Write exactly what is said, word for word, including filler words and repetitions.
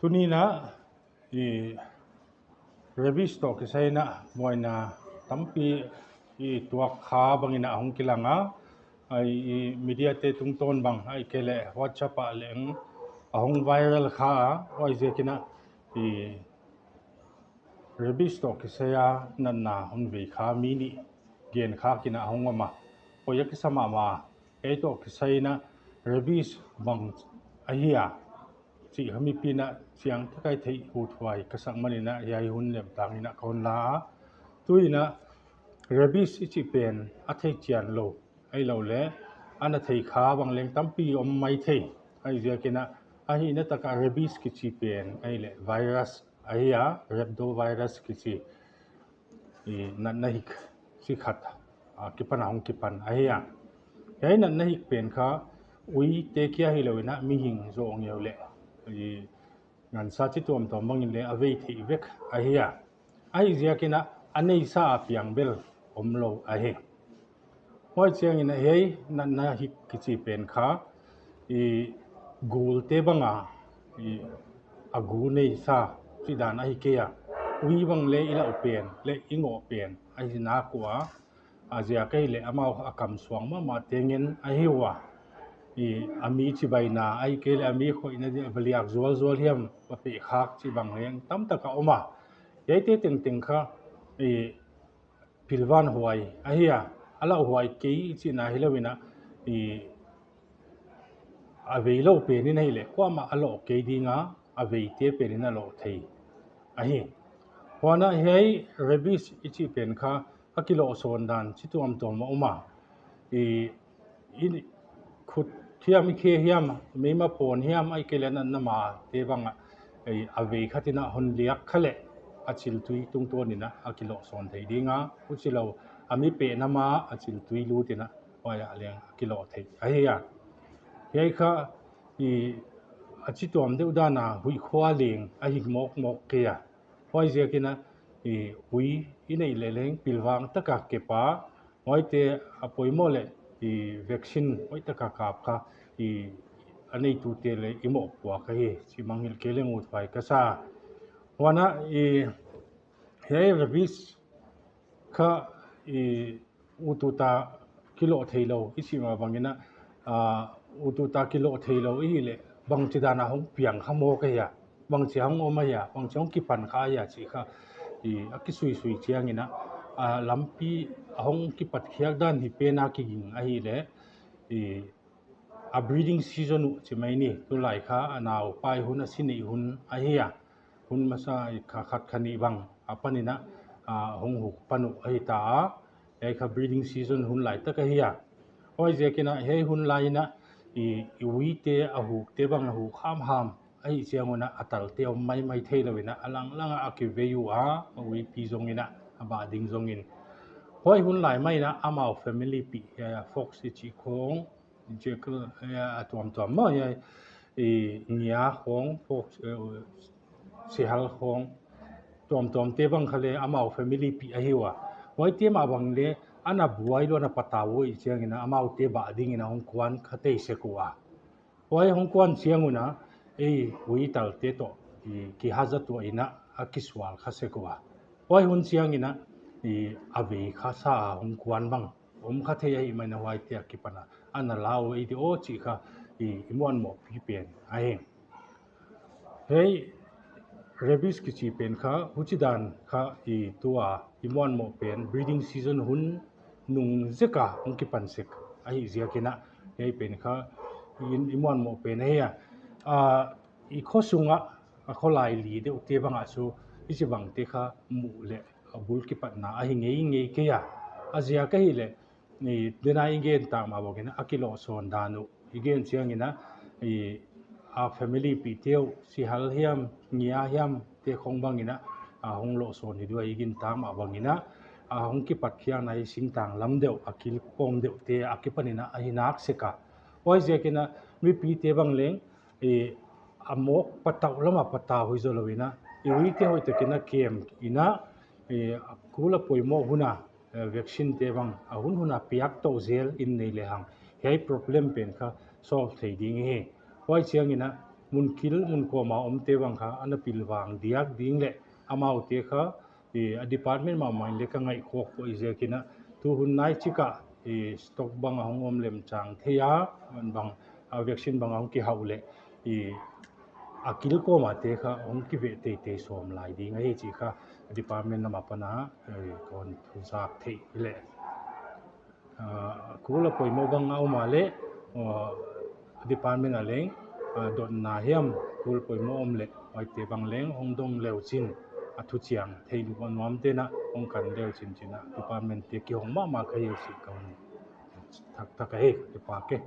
Tuni'n a, i rabies toh kisai in a buaina tampi i tuak kha bangin a hong kilang a, a i media te tungtawn bang ahihkeileh WhatsApp ah leng a hong viral kha a, huaiziakin a i rabies toh kisai a natna hon vei kha mi nih gen khak in a hong om a, poi a kisa mahmah. Hiai toh kisai in a rabies bang ahia chih kha mipi'n a chiang tak a i theih uthuai ka sak manin a hiai hun lemtang in a ka hon la a. Tuin a rabies i chih pen a thei chian lou, ahihlouhleh ana thei kha bang leng tampi om maithei. Huaiziakin a, a hihna tak a rabies kichi pen ahihleh virus ahi a, rhabdovirus kichi i natna hik chi khat a kipan a hong kipan ahi a. Hiai natna hik pen kha uite kia hilou in a mihing zoh ngeu leh i ngansa chi tuamtuam bangin leng a vei theih vek ahi a. Ahihziakin a, a neisa a piang bel om lou ahi. Huai chiangin a hiai natna hik kichi pen kha i gulte bang a i a gu neisa chih dan ahi kei a. Ui bang leng i lauh pen leh i ngoh pen ahi nak ua, a ziak ahihleh amau a kam suang mahmah te ngen ahi ua. I a mi chibaina ahihkeileh a mi khoihna dia va liak zualzual hiam, va peh khak chih bang leng tamtak a om a. Hiaite tengteng kha i pilvan huai ahi a, a lauhuai kei chihna hilou in a, i a vei lou pen in ahihleh kuamah a loh kei ding a, a veite pen in a loh thei ahi. Huan a hiai rabies i chih pen kha a kilohsawn dan chi tuamtuam a om a. I, i khut hiam, i khe hiam, meima pawn hiam, ahihkeileh natna ma te bang a, i a vei khat in a hon liak kha leh a chiltui tungtawn in a a kilohsawn thei ding a, huchilou a mi pehna ma a chiltui lut in a huai ah leng a kiloh thei ahi a. Hiai kha i a chi tuam deuh dan a huih khua leng a hing mawkmawk kei a. Huaiziakin a i ui i neih leh leng pilvang tak a kep a, huaite a poimoh leh i vaccine hoih tak a kap kha i a neitute leng i mohpuak ahi chih mangngilh kei leng uthuai ka sa. Huan a i hiai rabies kha i utut a kiloh theilou i chih mah bangin a, a, utut a kiloh theilou i hih leh bangchidan a hong piang kha mawk ahia, bangchi a hong om ahia, bangchi a hong kipan kha ahia chih kha i a kisuisui chiangin a, a lampi a hong kipat khiak dan hi pen a kiging ahihleh i a breeding season uh chi mai ni. Tulai kha a naupai hun, a si neih hun ahi a, hun masa i kha khat kha nih bang apan in a, a, hong huk pan uh ahi ta a. Hiai kha breeding season hun lai tak ahi a. Huaiziakin a hiai hun lai in a i, i uite a hukte bang a huk hamham ahih chiang un a, a talte om maimai theilou in a, a langlang a a kivei ua, a uipi zong in a, a bah ding zong in. Huai hun lai mai in a amau family pi, hiai a fox i chih khong, jackal, eh, a tuamtuam maw, hiai, eh, ngia khong, fox, eh, sihal khong, tuamtuamte bang kha leng amau family pi ahi ua. Huaite mah bang leng ana buai lou, ana patau uh i chiangin a amaute bah dingin a hong kuan kha thei sek ua. Huai hong kuan chiang un a, ei, ui talte toh i kihazat tuah in a, a kisual kha sek ua. Huai hun chiangin a, i a vei kha sa a hong kuan bang om kha thei ahih manin a huaite akipan a ana lau ei di aw chih kha i, i muanmohpi pen ahi. Hiai rabies kichi pen kha huchidan kha i tua i muanmoh pen breeding season hun nung zek a hong kipan sek ahih ziakin a, hiai pen kha i, i muanmoh pen ahi a. A, i khosung a, a kholai li deuhte bang ah chu hichibangte kha muh leh a bul kipatna ahi ngeingei kei a. A ziak ahihleh, i, tuna i gen tak mah bangin a kilohsawn dan uh i gen chiangin a, i, a family pite uh, sihal hiam, ngia hiam te khong bangin a, a hong lohsawn hi di ua i gen tak mah bangin a, a hong kipat khiakna i singtang lam deuh, a kilpawm deuhte akipan in a ahi nak sek a. Huaiziakin a mipite bang leng, i, a mawk patau lam a patau hi zou lou in a, i uite hoihtak in a kem in a, i, a kul a poimoh hun a, eh, vaccine te bang a hunhun a piak tou zel in nei lehang, hiai problem pen kha solve thei ding hi. Huai chiangin a, mun kil mun kawma omte bang kha ana pilvang diak ding leh amaute kha, i, a department mahmah in leh ka ngaihkhawk poi ziakin a, tu hun nai chik a, i, stock bang a hong om lemchang thei a, bang, a vaccine bang a hong kihauh leh, i, a kil kawmate kha hong kiveh teitei sawm lai ding ahi chih kha department lam apan a, i, kon thuzak theih leh. Ah, kul a poimoh bang a om a leh, ah, department a leng, ah, dotna hiam kul poimoh om leh, huaite bang leng hong dong leuchin, a thuchiang thei nuam nuamte'n a hong kan leuchin chi'n a, department te kihong mahmah ka hi uh chih ka hon thak thak ahi, kipak e.